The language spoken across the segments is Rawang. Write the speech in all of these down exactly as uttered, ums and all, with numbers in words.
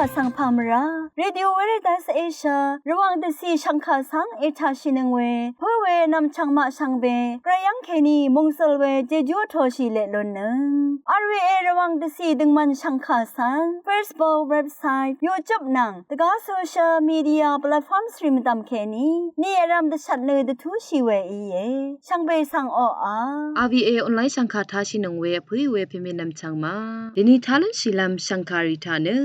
Vsvng pà mvrá Radio Veritas Asia Rvwàng dvcì shv̀ngkà svng ètàshìnøng we pǿ we nv̀mchv̀ng maq shvngbe gvray yv́ng kèní mòngsøl we jejú vtoshì leq lunnøng. R V A Rvwàng dvcì døngmvn shv̀ngkà svng Facebook, website, YouTube nvng dvgá social media platforms rì mvdv̀m kèní ni vrv̀m dvshvt nø dvtúshì we íe. Shvngbe svng oqà R V A online shv̀ngkà tashìnøng we vpǿì we pèmè nv̀mchv̀ng ma dèni tá lúnshìlv́m shv̀ngkàrì taq nø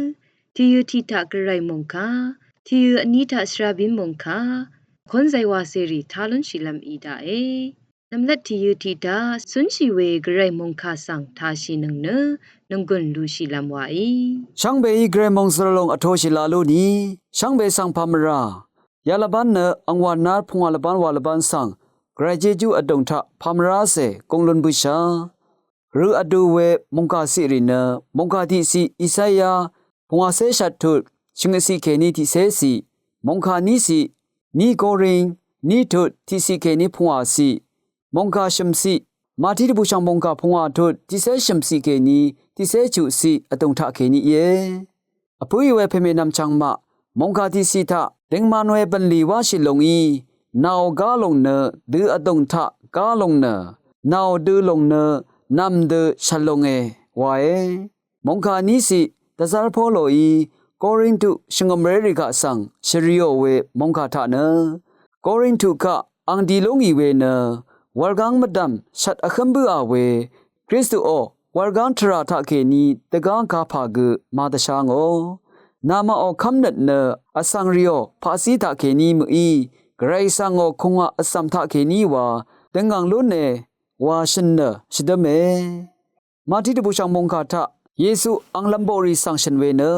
tìyø tiq taq gvray mòngkà, tìyø vní taq shvrabín mòngkà, kónzay wacèrì tá lúnshìlv́m í daqe. Nv̀mlat tìyø tiq taq cúnshì we gvray mòngkà svng tashìnøng nø nònggùn lushìlv́m waí. Shvngbeí gvray mòngsøl lòng vtoshì la lú ni, shvngbe svng pà mvrá yalvbán nø angwà nár pungwà lvbán wà lvbán svng gvray jejú vdùng taq pà mvrácè gúng lún bǿshà. Rø vdu we mòngkà ciqrì nø mòngkà tiqciq Isaya pungwàcé shvt tut shvngøtciq kèní tiqcéciq, mòngkà níciq ní Korin ní tut tiqciq kèní pungwàciq, mòngkà shø̀mciq Mati dvbùshv̀ng mòngkà pungwà tut tiqcé shø̀mciq kèní tiqcé chuqciq vdùng taq kèní íe. Vpǿì we pèmè nv̀mchv̀ng maq mòngkà tiqciq taq dingman we bv̀nlì wáshì lúngí, nàò gá lùng nø dø vdùng taq gá lùng nø, nàò dø lùng nø nv̀m dø shvt lúnge wae. Mòngkà níciq dvzv́r Poloí Korintu shvngø̀mrérì kaq svng shvriò we mòngkà taq nø, Korintu kaq ang di lúngì we nø wurgáng mvdv̀m shvt vhǿm bǿà we Kristuò wurgáng tvrà taqkèní dvgá gapà gø màdvshá ngò. Namaqò kv́mnøt nø vsvng rìò paqcí taqkèní mø̀í gvray svng ngò kùngaq vcv̀m taqkèní wa døngv̀ng lúne wa shø̀n nø shvdǿme. Mati dvbùshv̀ng mòngkà taq Yesu ang lv̀mboqrì svng shø̀n we nø,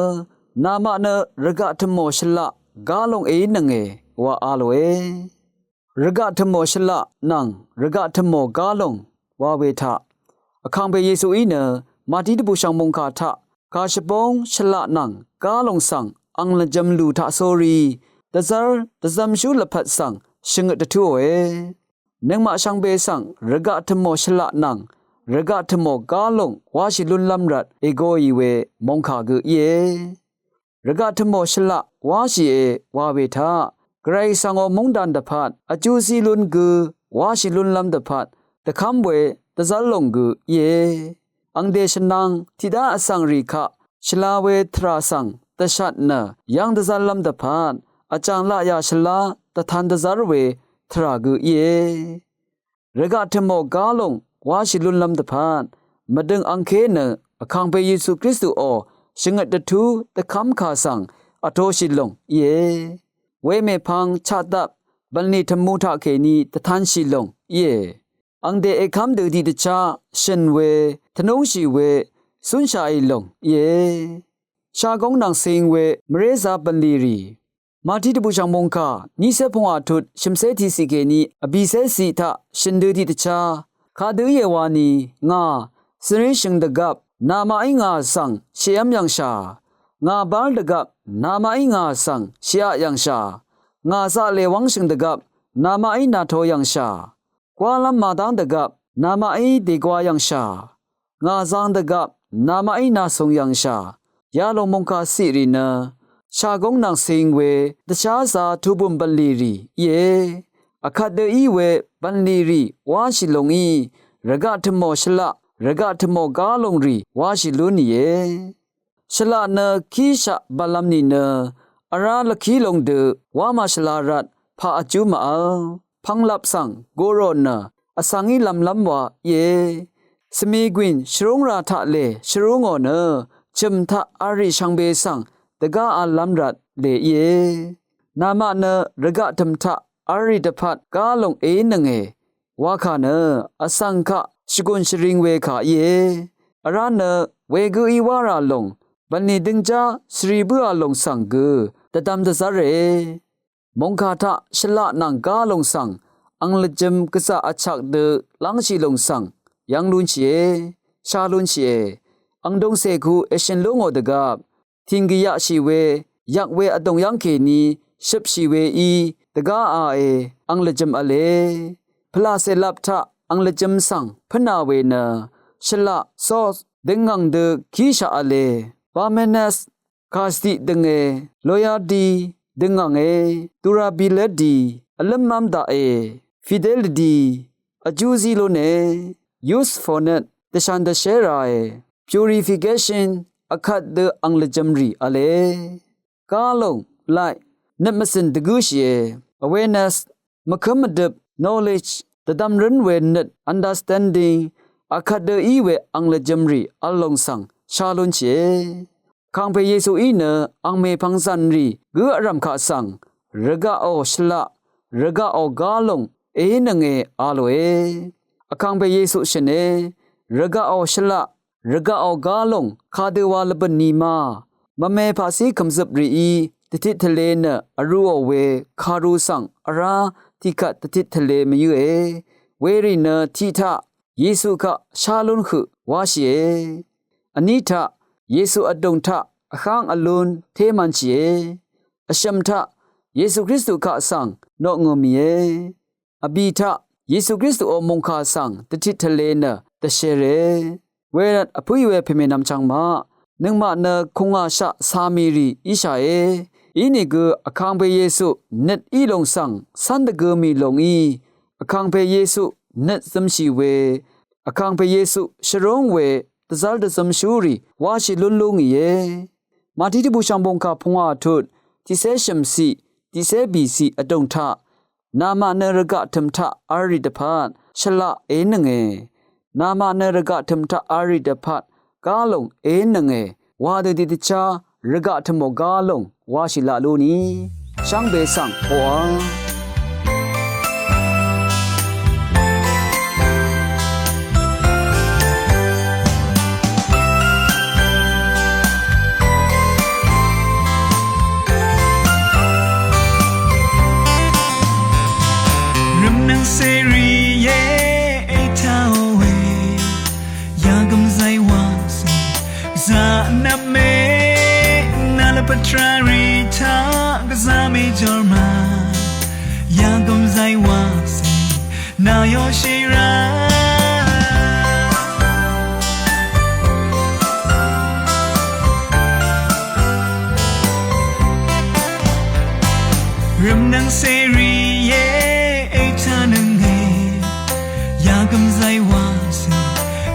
namaq nø rvgaq tø̀mò shvlaq gá lùng èínønge wa a lòe. Rvgaq tø̀mò shvlaq nvng rvgaq tø̀mò gá lùng wa we taq vkàngpè Yesuí nø Mati dvbùshv̀ng mòngkà taq kàshvbóng shvlaq nvng gá lùng svng ang lvjø̄m lù taqsórí dvzv́r dvzv́mshú lvpat svng shvngøt dvtúòe. Nøngmaq shvngbe svng rvgaq tø̀mò shvlaq nvng rvgaq tø̀mò gá lùng wáshì lúnlv́m rvt ègoì we mòngkà gø íe. Rvgaq tø̀mò shvlaq wáshìe wa we taq gvray svngò móngdan dvpvt vjú zí lún gø wáshì lúnlv́m dvpvt dvkv́m we dvzv́r lùng gø íe. Angdè shvnvng tiqdá vsvngrì kaq shvla we tvrà svng dvshat nø yv́ng dvzv́rlv́m dvpvt vjàng laqyà shvlá dvtan dvzv́r we tvrà gø íe. Rvgaq tø̀mò gá lùng wáshì lúnlv́m dvpvt mvdøng angké nø vkàngpè Yesu Kristuò shvngøt dvtú dvkv́mkà svng vtoshì lùng íe. Wemèpvng chaqdap bv̀nlì tø̀mu taqkèní dvtanshì lùng íe. Angdè èkv́m dø tiqdvchá shø̀n we tvnúngshì we cúnshaqì lùng íe. Shagóng nvng cing we mvrézā bv̀nlì rì. Mati dvbùshv̀ng mòngkà nícé pungwà tut shø̀mcé tiqciq kèní vbìcé ciq taq shø̀n dø tiqdvchá kadø íe wani, ngà svrí shø̀ng dvgvp namaqí ngà svng shèv́m yv̀ngshà. Ngà bár dvgvp namaqí ngà svng shèaq yv̀ngshà. Ngà zaqlè wv́ngshø̀ng dvgvp namaqí nàto yv̀ngshà. Gwálv́m màdv́ng dvgvp namaqí dègwa yv̀ngshà. Ngà zang dvgvp namaqí nàsùng yv̀ngshà. Yalòng mòngkà ciqrì nø shagóng nvng cing we dvsházā tubùm bv̀nlì rì íe. Vkvt dø í we bv̀nlì rì wáshì lùngí rvgaq tø̀mò shvlaq rvgaq tø̀mò gá lùng rì wáshì lún nìe. Shvlaq nø kíshaq bv̀nlv̄m nìnø vrá lvkí lung dø wámà shvla rvt paq vjú màvl pv̄nglap svng gurò nø vsvng í lv̄mlv́m wa íe. Svmigwìn shvrúngrā taqlè shvrúngò nø chø̀m taq vrì shvngbe svng dvgá v̄llv́m rvt lè íe. Namaq nø rvgaq tø̀m taq vrì dvpvt gá lùng èínønge wakà nø vsvng kaq shvgùn shvring we kà íe. Vrá nø wegǿí wárà lùng bv̀nlì døngjá svri bǿà lùng svng gø dvdvm dvzv́re. Mòngkà taq shvlaq nvng gá lùng svng ang lvjø̄m gvzà vchak dø lv́ngshì lùng svng yv́ng lúnshìe, shá lúnshìe. Ang dungcè ku èshø̀n lú ngò dvgvp tìng gvyaqshì we yvk we vdùng yv́ng kèní shøpshì weí dvgáae ang lvjø̄m v̄le. Pvlàcè lap taq ang lvjø̄m svng pǿnā we nø shvlaq salt døngngv̀ng dø kíshaq v̄le. Parmenas kàshvtiq dønge, loyalty døngv̀nge, durability vlǿmv́m daqe, fidelity vjú zí lúne, usefulness dvshàn dvshé ràe, purification vkvt dø ang lvjø̄m rì v̄le. Gálòng, light, nøt mvzø̀n dvgǿshìe, awareness, mvkǿm mvdøp, knowledge, dvdvm rǿn we nøt, understanding, akvt dø í we ang lvjø̄m rì v̄l lòng svng shá lúnshìe. Vkàngpè Yesuí nø angmè pvngzàn rì gǿ vrv̀m kaq svng, rvgaqò shvlaq, rvgaqò gálòng èínønge a lòe. Vkàngpè Yesu shø̀ne, rvgaqò shvlaq, rvgaqò gálòng kadø wa lvbø̀n ni ma, mvme paqcí kø̀mzøp rìí dvtit tvle nø vrūò we kàru svng vrá tiqkvt dvtit tvle mvyǿe. Werì nø tiq taq Yesu kaq shá lún høq wáshìe. Vní taq Yesu vdùng taq vháng vlún té mv̄nshìe. Vshø̀m taq Yesu Kristu kaq svng noqngø̀ mìe. Vbì taq Yesu Kristuò mòngkà svng dvtit tvle nø dvshère. Wervt vpǿí we pèmènvm chvng maq, nøngmaq nø kùngàshaq cà mì rì íshàe. Inìgø Vkàngpè Yesu nøt í lòng svng cv́n dvgø mì lòngí, Vkàngpè Yesu nøt zømshì we, Vkàngpè Yesu shvrúng we dvzv́r dvzømshú rì wáshì lún lú ngìe. Màtí dvbùshv̀ng bòngkà pungwà tut, tiqcé shø̀mciq, tiqcé bìciq vdùng taq, namaq nø rvgaq tø̀m taq v̄l rì dvpvt shvlaq èínønge. Namaq nø rvgaq tø̀m taq v̄l rì dvpvt gálòng èínønge. Wa dø tiqdvchá rvgaq tø̀mò gálòng wáshì laq lú ni. Shvngbe svng oqà. Rvmnvng cèrì ye ètá we, yagv̀m zaywàcè, gvzà nvpmè, nà lvpat tvrà rì taq, gvzà mèjòr ma, yagv̀m zaywàcè, nà yoshì rá. Rvmnvng cèrì ye ètánønge, yagv̀m zaywàcè,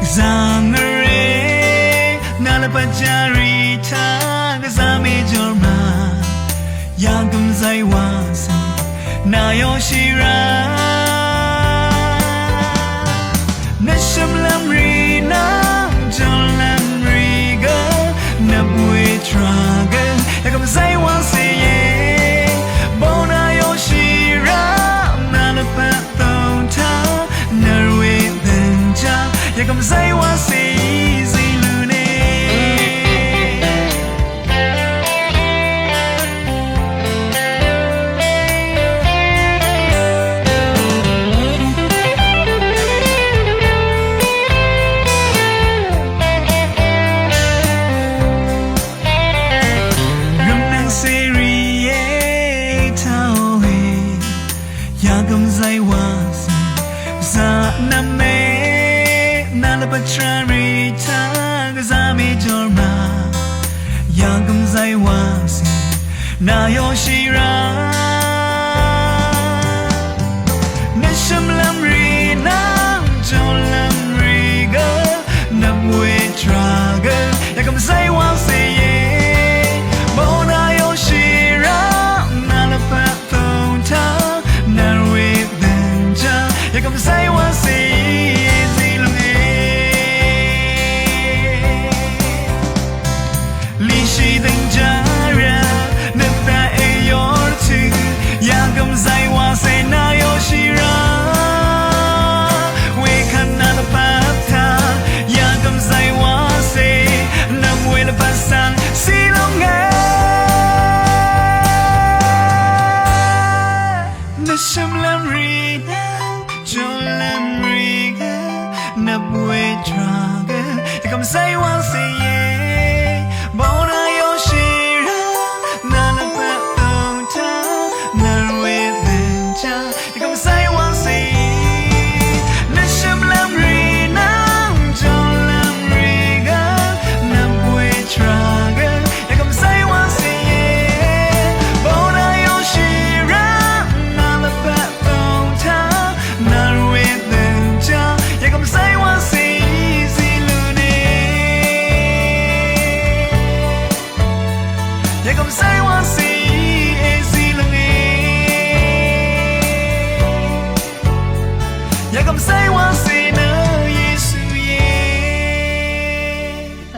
gvzà ngvre, nà lvpat tvrà rì taq, gvzà mèjòr ma, yagv̀m zaywàcè, nà yoshì rá. Nøt shø̀mlv́m rì nvng jùlv́m rì gø, nvp we tvrà gø, yagv̀m zaywàcè íe. Bø̀n nà yoshì rá, nà lvpat tø̀m taq, nvr we dvnjá, yagv̀m zaywàcè í zí lúne. Rvmnvng cèrì ye ètá we, yagv̀m zaywàcè, gvzà nvpmè, nà lvpat tvrà rì taq, gvzà mèjòr ma, yagv̀m zaywàcè, nà yoshì rá. Nøt shø̀mlv́m rì nvng jùlv́m rì gø, nvp we tvrà gø, yagv̀m zaywàcè íe. Bø̀n nà yoshì rá, nà lvpat tø̀m taq, nvr we dvnjá, yagv̀m zaywàcè íe zí lúne. Lishì dvnjá rá, nøt taq èyor tø̀, yagv̀m zaywàcè nà yoshì rá. Yvgvm sey wacè èzí lvngè. Yvgvm sey wacè nø Yesu íe.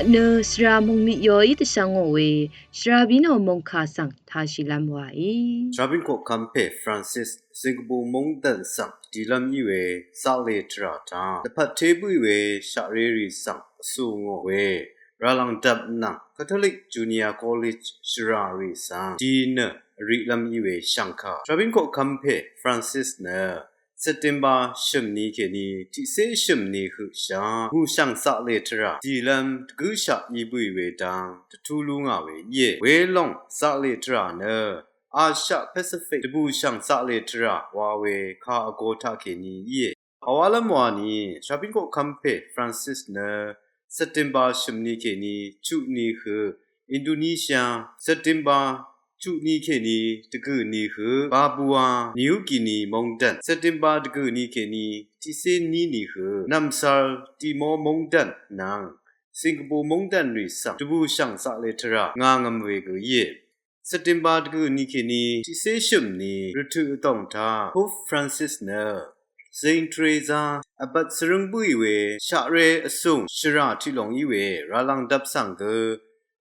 Nø svra mungmiq yoí dvshvngò we svra bínò mungkà svng tāshìlv́m wàí. Svra bín koqkvm pè Francis Singapore mungdv̀n svng dìlv́m í we zaqlè tvrà taq dvpvt té bǿì we shaqré rì svng vsù ngò we ràlv̀ngdvp nvng Catholic Junior College shvrà rì svng dì nø vriqlv́m í we shv̀ngkà. Svra bín koqkvm pè Francis nø September shø̀mni kèní tiqcé shø̀mni høqshà bùshv̀ng zaqlè tvrà dìlv́m dvgǿshaq í bǿì we dang dvtú lú ngà we íe. Welòng zaqlè tvrà nø Asia Pacific dvbùshv̀ng zaqlè tvrà wa we kà vgō taqkèní íe. Vwálv́m wani svra bín koqkvm pè Francis nø September shø̀mni kèní chuqni høq Indonesia, September chuqni kèní dvgø̀ni høq Papua New Guinea mungdv̀n, September dvgø̀ni kèní tiqcé níni høq Nv̀msvr Timor mungdv̀n nvng Singapore mungdv̀n rì svng dvbùshv̀ng zaqlè tvrà ngà ngv̀m we gø íe. September dvgø̀ni kèní tiqcé shø̀mni rvtø̀ vdòng taq Pope Francis nø Saint Teresa vbvt svrǿng bǿì we shaqré vsùng shvrà tiq long í we ràlv̀ngdvp svng gø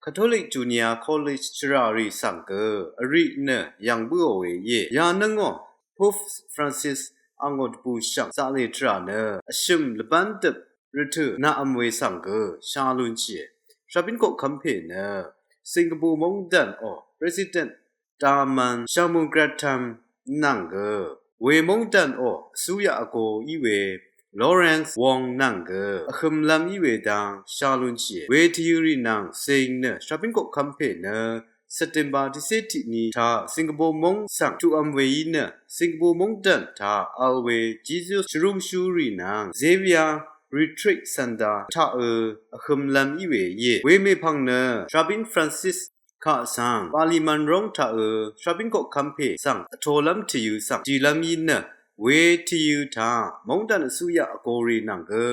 Catholic Junior College shvrà rì svng gø vriq nø yv̀ng bǿò we íe. Yanǿngò Pope Francis àngò dvbùshv̀ng zaqlè tvrà nø vshø̀m lvbán døp rvtø̀ naqvm we svng gø shà lúnshìe. Svra bín koqkvm pè nø Singapore mungdv̀n ò President Tharman Shanmugaratnam nvng gø we mungdv̀n ò vsúyaq vgō í we Lawrence Wong nvng gø vhømlv́m í we dang shà lúnshìe. We tvyø̄ rì nvng sing nø svra bín koqkvm pè nø September tiqcé tiqni taq Singapore mung svng tuqvm we í nø Singapore mungdv̀n taq vl we Jesus shvrúngshú rì nvng Xavier Retreat Center taqø vhømlv́m í we íe. We mèpvng nø svra bín Francis kaq svng Paliman róng taqø svra bín koqkvm pè svng vtolv́m tvyø̄ svng dìlv́m í nø we tvyø̄ taq mungdv̀n vsúyaq vgō rì nvng gø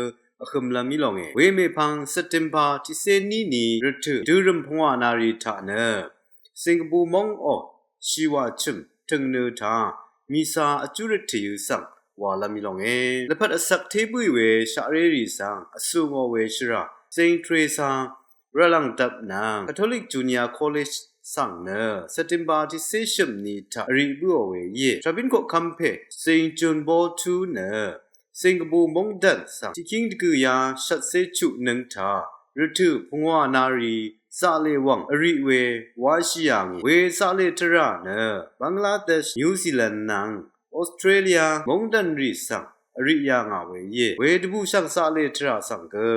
vhømlv́m í longe. We mèpvng September tiqcé níni rvtø̀ dørø̀m pungwà nà rì taq nø Singapore mung ò shìwà chø̀m tø̀ngnø taq mìsa vjú røt tvyø̄ svng wàlv́m í longe. Lvpat vsvk té bǿì we shaqré rì svng vsù ngò we shvrà Saint Teresa ràlv̀ngdvp nvng Catholic Junior College svng nø September tiqcé shø̀mni taq vriq bǿò we íe. Svra bín koqkvm pè Saint John Paul two nø Singapore mungdv̀n svng tiqkíng dvgø̀yá shvtcé chuq nøng taq rvtø̀ pungwà nà rì zaqlè wv̀ng vriq we wáshì yà ngì. We zaqlè tvrà nø Bangladesh, New Zealand nvng Australia mungdv̀n rì svng vriq yà ngà we íe. We dvbùshv̀ng zaqlè tvrà svng gø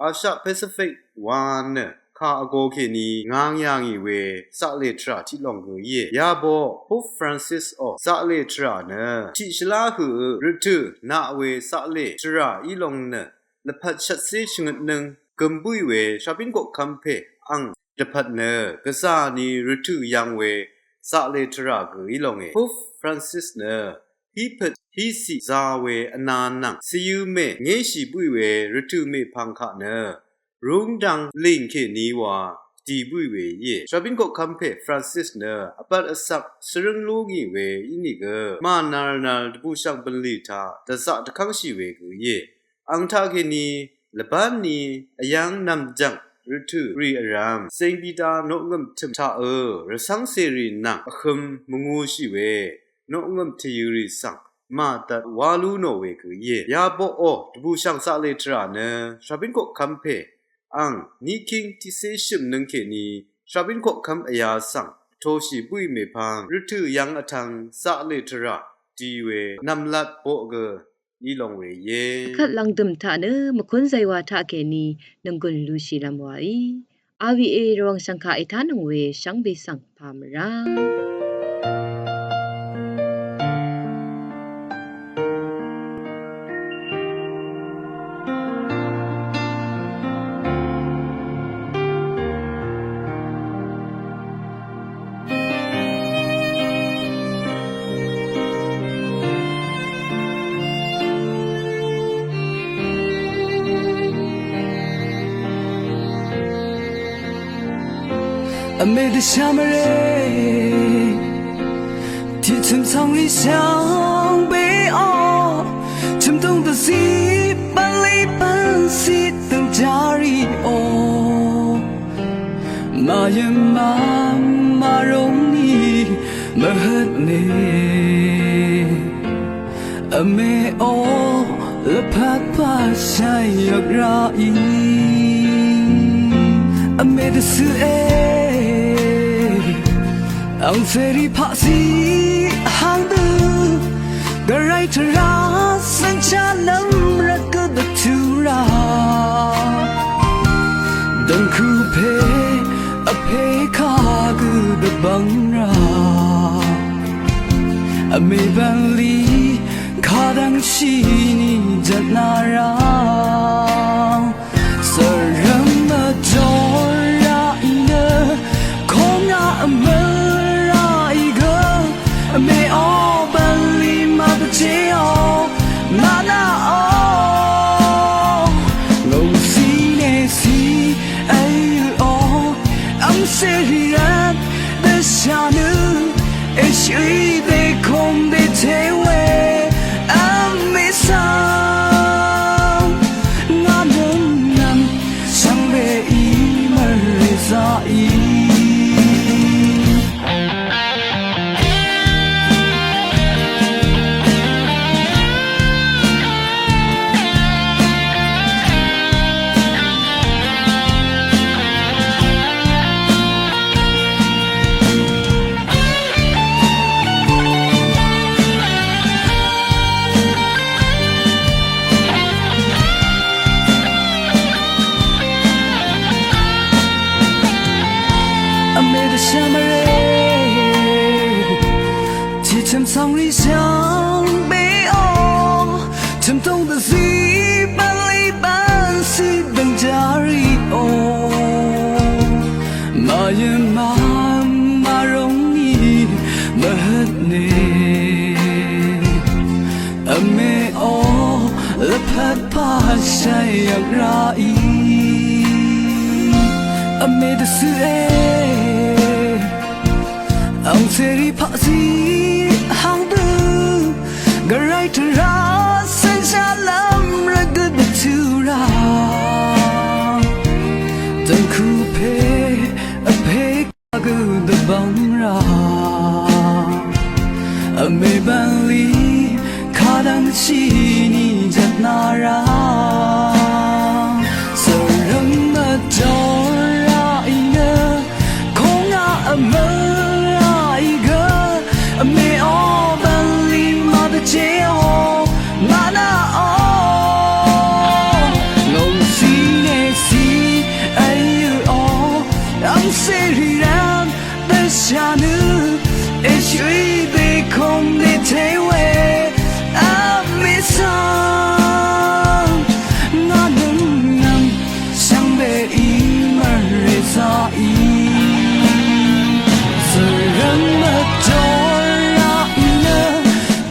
Asia Pacific wa nø kà vgō kèní ngang yà ngì we zaqlè tvrà tiq long gø íe. Yàboq Pope Francis ò zaqlè tvrà nø tiq shvlá høq rvtø̀ naq we zaqlè tvrà í long nø lvpat shvtcé shvngøt nøng gøm bǿì we svra bín koqkvm pè àng dvpvt nø gvzà ni rvtø̀ yvng we zaqlè tvrà gø í longe. Pope Francis nø hípøt híciq zā we vnā nvng cìyø̄ mè ngéshì bǿì we rvtø̀ mèpvng kaq nø rúngdvng lìng kèní wa dì bǿì we íe. Svra bín koqkvm pè Francis nø vbat vsvk svrǿng lú ngì we ínìgø mànàrnàr dvbùshv̀ng bv̀nlì taq dvzaq dvkv́ngshì we gø íe. Àng taqkèní lvbán ni vyv́ng nv̀mjv̀ng rvtø̀ rì vrv̄m Saint Peter noqngø̀m tø̀m taqø rvcv́ng cèrì nvng vhøm mvngūshì we noqngø̀m tvyø̄ rì svng màdvt wá lú nò we gø íe. Yàboq ò dvbùshv̀ng zaqlè tvrà nø svra bín koqkvm pè àng níkíng tiqcé shø̀m nøng kèní svra bín koqkvm vyā svng vtōshì bǿì mèpvng rvtø̀ yvng vtv̄ng zaqlè tvrà dì we nv̀mlat boq gø í long we íe. Vkvt lv̀ngdø̀m taq nø mvkún zaywa taqkèní nònggùn lushìlv́m waí. R V A Rvwàng shv̀ngkà ètánøng we shvngbe svng pà mvrá. Vmè dvshà mvrè tiq chø̀m cv̀ngrì shvngbeò, chø̀mtùng dvzí bv̀nlì bv̀nzí dø̀ngjarìò, màyø̀mà màrùng nì mvhøtnè. Vmè ò, lvpat pà shàì yvk ràì. Vmè dvcøqe angcèrì paqzí vháng dø, gvray tvrà cv́nshá lv́m rvt gø dvtú rà, dv̀ngkú pè vpè kagø dvbvng rà. Vmè bv̀nlì kadv́ngshì nì jvtnà rà, sv̀rv̀m vjor ràì nø kongaq vmøl ràì gø, vmè ò bv̀nlì màdvjéò, mànaqò ngòngcì nècì èyø̀ò, angcèrì rvt dvshà nø èshø̀í dèkung dèté we. Vmè svng ngà nøng nvng shvngbeí mvrè zaqí. Vmè dvshà mvrè tiq chø̀m cv̀ngrì shvngbeò, chø̀mtùng dvzí bv̀nlì bv̀nzí dø̀ngjarìò, màyø̀mà màrùng nì mvhøtnè. Vmè ò, lvpat pà shàì yvk ràì. Vmè dvcøqe angcèrì paqzí vháng dø, gvray tvrà cv́nshá lv́m rvt gø dvtú rà, dv̀ngkú pè vpè kagø dvbvng rà. Vmè bv̀nlì kadv́ngshì nì jvtnà rà, sv̀rv̀m vjor ràì nø kongaq vmøl ràì gø, vmè ò bv̀nlì màdvjéò, mànaqò ngòngcì nècì èyø̀ò, angcèrì rvt dvshà nø èshø̀í dèkung dèté we. Vmè svng ngà nøng nvng shvngbeí mvrè zaqí. Sv̀rv̀m vjor ràì nø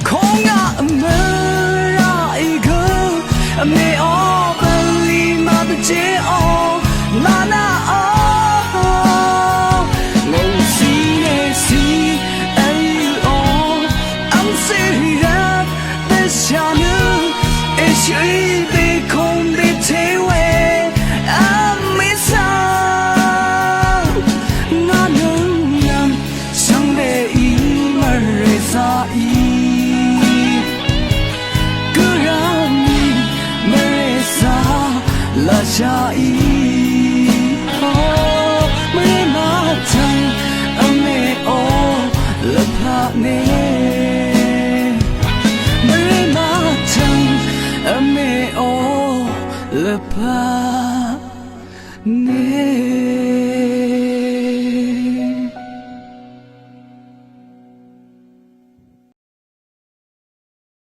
kongaq vmøl ràì gø, vmè ò bv̀nlì màdvjéò, mànaqò ngòngcì nècì èyø̀ò, angcèrì rvt dvshà nø èshø̀í dèkung dèté we. Vmè svng ngà nøng nvng shvngbeí mvrè zaqí. Gø rá mì mvrè zà lashàí. O, mvrè mvtvng vmè ò lvpat nè. Mvrè mvtvng vmè ò lvpat nè.